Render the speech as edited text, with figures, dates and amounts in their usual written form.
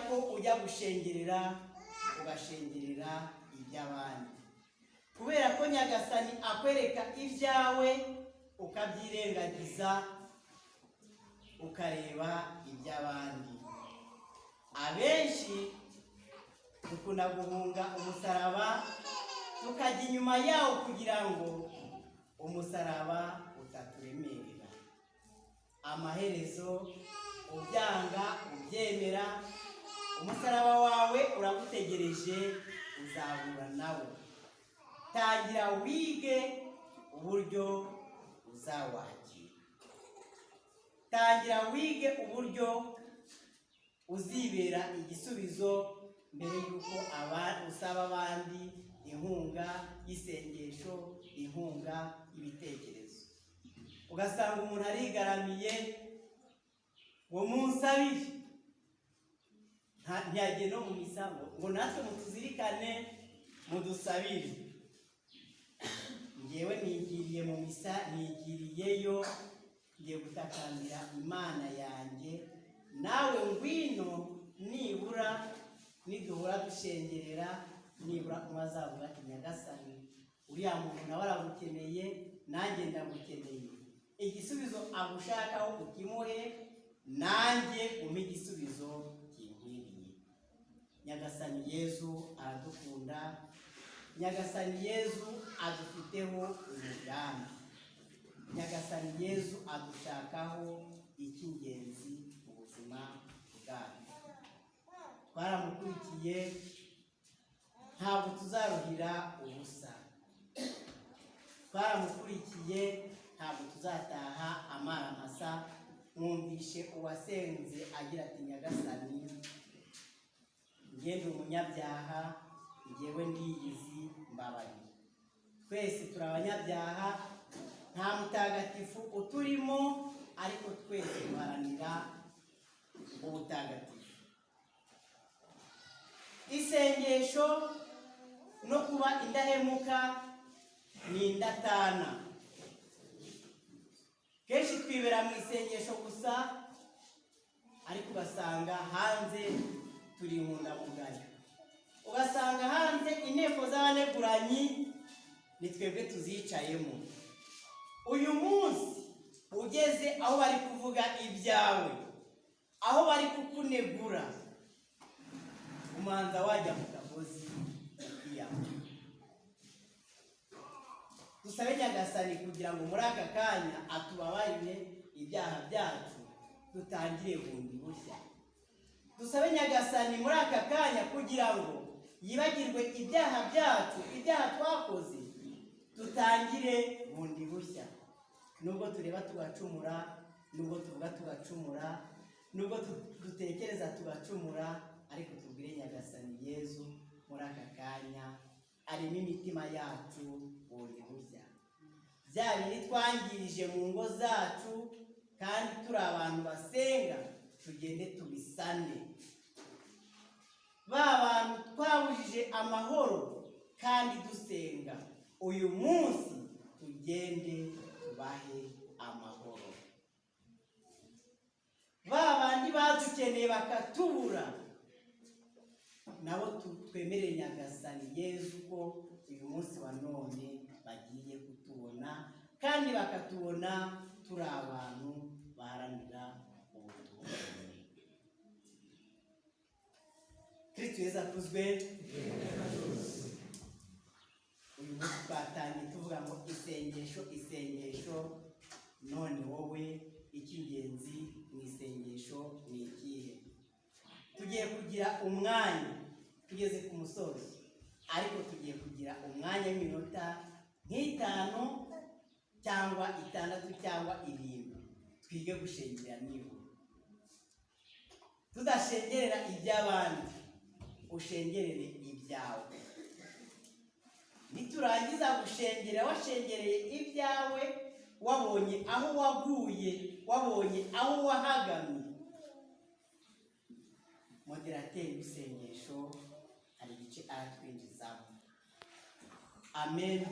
ko ujya gushengerera, ugashengerera iby'abandi, kubera ko Nyagasani akwereka ibyawe ukabyirengagiza, ukareba iby'abandi. Abenshi dukunda guhunga umusaraba, tukajya inyuma yawo kugira ngo umusaraba utaturemerera. Amaherezo, ubyanga ubyemera, umusaraba wawe uragutegereje, uzahura nawo. Tangira wige uburyo uzawakira, tangira wige uburyo uzibera igisubizo mbere y'uko usaba abandi inkunga y'isengesho, inkunga y'ibitekerezo. Ugasanga umuntu arigaramiye ngo munsabire, ntiyagiye no mu misa ngo natwe mutuzirikane, mudusabire. Ngewe nigiriye mu misa, nigiriyeyo, ngiye gutakambira Imana yanjye. Nawe ngwino, nibura niduhora dushengerera, nibura umwe azavuga ati: "Nyagasani, uriya muntu nawe aragukeneye, nanjye ndagukeneye." Igisubizo agushakaho ukimuhe, nanjye umpe igisubizo kinkwiriye. Nyagasani Yezu aradukunda, Nyagasani Yezu adufiteho umugambi, Nyagasani Yezu adushakaho icy'ingenzi mu buzima bwacu. Twaramukurikiye, ntabwo tuzaruhira ubusa. Twaramukurikiye, ntabwo tuzataha amara masa. Mwumvishe uwasenze agira ati: "Nyagasani, ngende umunyabyaha, ngewe ndiyizi, mbabarira." Twese turi abanyabyaha, nta mutagatifu uturimo, ariko twese duharanira ubutagatifu. Isengesho no kuba indahemuka ni indatana. Kenshi twibera mu isengesho gusa, ariko ugasanga hanze turi inkundamugayo, ugasanga hanze inteko z'abaneguranyi ni twebwe tuzicayemo. Uyu munsi ugeze aho bari kuvuga ibyawe, aho bari kukunegura, umanza wajya mu kagozi ukiyahura. Dusabe Nyagasani kugira ngo muri aka kanya atubabarire ibyaha byacu, dutangire bundi bushya. Dusabe Nyagasani muri aka kanya kugira ngo yibagirwe ibyaha byacu, ibyaha twakoze, dutangire bundi bushya. Nubwo tureba tugacumura, nubwo tuvuga tugacumura, nubwo dutekereza tugacumura, ariko tubwire Nyagasani Yezu muri aka kanya arimo imitima yacu bundi bushya. Bya bindi twangirije mu ngo zacu kandi turi abantu basenga, tugende tubisane. Ba bantu twabujije amahoro kandi dusenga, uyu munsi tugende tubahe amahoro. Ba bandi badukeneye bakatubura, nabo twemerere Nyagasani Yezu ko uyu munsi wa none bagiye kutubona, kandi bakatubona turi abantu baharanira ubutungane. Kristu Yezu akuzwe! Uyu munsi twatangiye tuvuga ngo isengesho, isengesho. None wowe icy'ingenzi mu isengesho ni ikihe? Tugiye kugira umwanya, tugeze ku musozo, ariko tugiye kugira umwanya w'iminota nk'itanu cyangwa 6 cyangwa 7, twige gushengera nibura tudashengerera iby'abandi, ushengerere ibyawe. Niturangiza gushengera, washengereye ibyawe, wabonye aho waguye, wabonye aho wahagamye, moderateri w'isengesho hari igice aratwinjizamo. Amen.